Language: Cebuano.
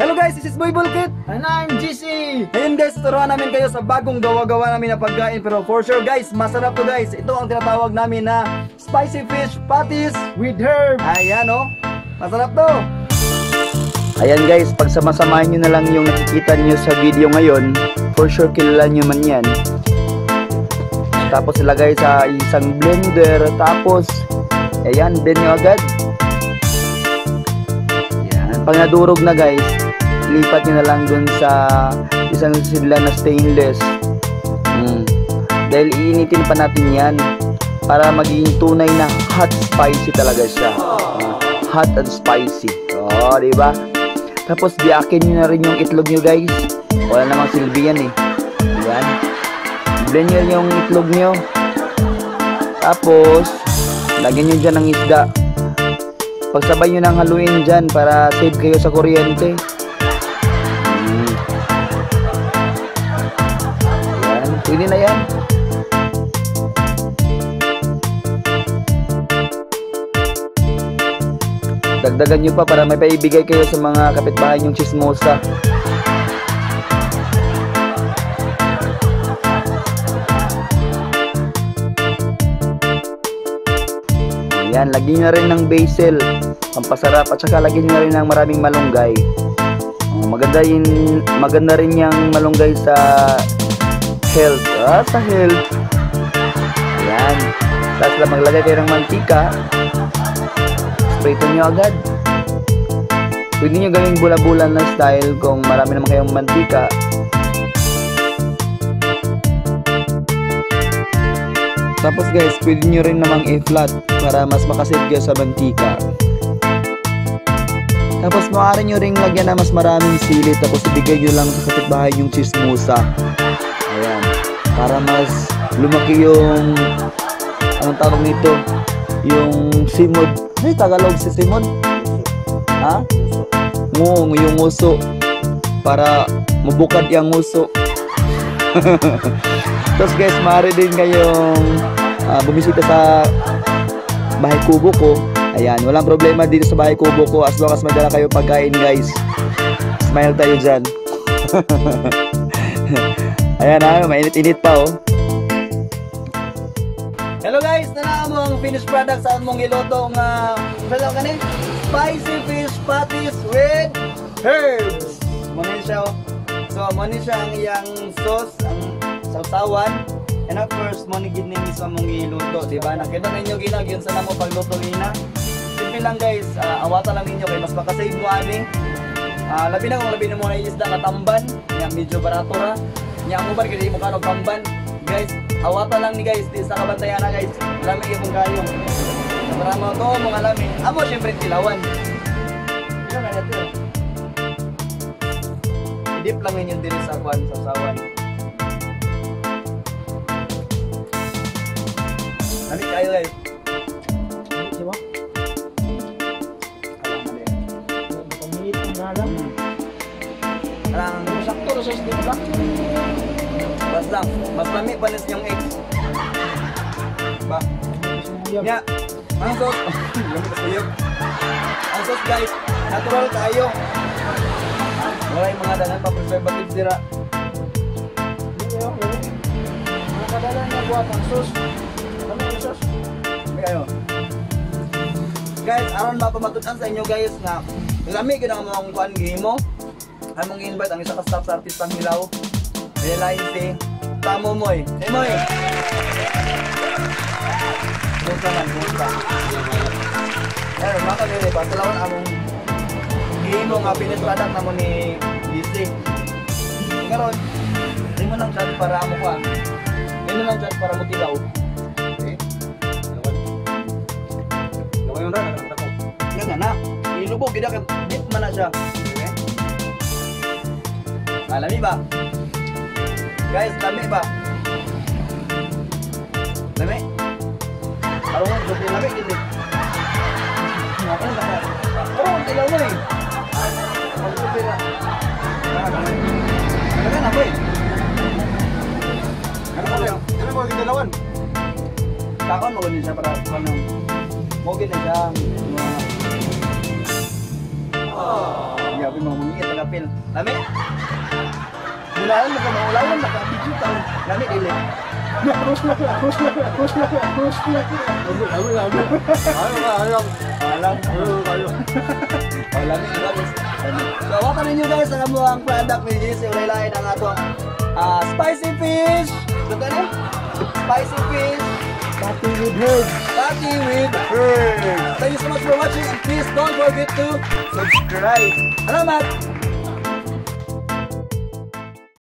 Hello guys, this is Boy Bulkit. And I'm GC! Ngayon guys, turuan namin kayo sa bagong gawa-gawa namin na pagkain. Pero for sure guys, masarap to guys. Ito ang tinatawag namin na spicy fish patties with herb. Ayan oh, masarap to. Ayan guys, pagsamasamahin nyo na lang yung nakikita nyo sa video ngayon, for sure kilala nyo man yan. Tapos ilagay sa isang blender, tapos ayan, blend nyo agad. Ayan, pag nadurog na guys, lipat nyo na lang dun sa isang sidla na stainless. Dahil iinitin pa natin yan para maging tunay na hot spicy talaga siya. Hot and spicy. Oh, diba? Tapos biyakin nyo na rin yung itlog nyo guys. Wala namang silbi yan eh. Ayan. Blend nyo yung itlog nyo. Tapos lagyan nyo dyan ng isda. Pagsabay nyo nang haluin dyan para save kayo sa kuryente. Ayan. Pwede na yan. Dagdagan nyo pa para may paibigay kayo sa mga kapitbahay nyong chismosa. Ayan, lagyan nyo na rin ng basil, pampasarap, at saka lagyan nyo na rin ng maraming malunggay. Oh, maganda rin yung malunggay sa health. Sa health. Ayan. Tapos lang maglagay kayo ng mantika. Prito nyo agad. Pwede nyo gawing bula-bula na style kung marami naman kayong mantika. Tapos guys, pwede nyo rin namang i-flat para mas makasave kayo sa mantika. Tapos maaari nyo rin lagyan na mas maraming sili, tapos ibigay nyo lang sa kapitbahay yung chismosa. Ayan, para mas lumaki yung, anong tawag nito, yung simod. Ay, Tagalog si Simon? Ha? Ngong, yung nguso. Para mabukad yung nguso. Tapos guys, maaari din kayong bumisita sa bahay kubo ko. Ayan, walang problema dito sa bahay kubo ko as long as madala kayo pagkain guys. Smile tayo dyan. Ayan ha, mainit-init pa oh. Hello guys, nana mo ang finished product sa among giluto nga hello kani spicy fish patties with herbs. Mo ni siya. So mo ni siya ang iyang sauce, ang sausawan. And of course, mo ni gid ni sa among giluto, di ba? Nakita ninyo ginag yun sa namo pagluto nina. Simple lang guys, awata lang ninyo kay mas makasave mo ani. Labi na kung labi na mo na isda nga tamban, nya medyo barato ra. Nya mo ba kay mo kanog tamban. Guys, awata lang ni guys, di sa kabantayan na guys. Lami gyud kayo. Para mo to mga lami. Amo syempre tilawan. Pila na nato. I-dip lang ninyo diri sa kwan sa sawan. Lami kayo guys. Di ba? Pamilit na lang. Ang sakto ra sa isda ba? Basta, mas lami pa nis yung eggs. Ba? Nya, ang sauce, ang sauce guys, natural kayo. Wala yung mga danan pa preservatives dira. Mga kadala na buhat ang sauce. Lami ang sauce. Kayo. Guys, aron mapamatud-an sa inyo guys nga lami gyud ang among kuan gihimo. Among invite ang isa ka staff sa artistang Hilaw. Realize si Tamo Moy. Hey Moy. Kumusta man, kumusta? Eh, mga kanili, patulawan among gihimo nga finished product namo ni DC. Karon, di mo lang chat para amo ka. Di mo lang chat para mo tilaw. Okay. Lawan yung rana, nakita ko. Yan nga na. Ilubog, gida ka, dip man na siya. Okay. Lami ba? Guys, lami ba? Lami? Aron, gusto lami din eh. Pero ang tilaw mo eh. Pagpupira. Ano na boy? Ano ba yun? Ano ba yung dalawan? Kakon mo ganun siya para ano. Mo ganun siya. Grabe mga mungiit. Apil. Lami? Mulahan na ka, maulawan na ka, video ka. Lami dili. Ano, ano, ano. Alam. Ano, kayo. Oh, lami, lami. So, waka ninyo guys ang among product ni JC Ulaylain, ang atong spicy fish. Ito na? Spicy fish. Pati with herbs. Pati with herbs. Thank you so much for watching and please don't forget to subscribe. Salamat!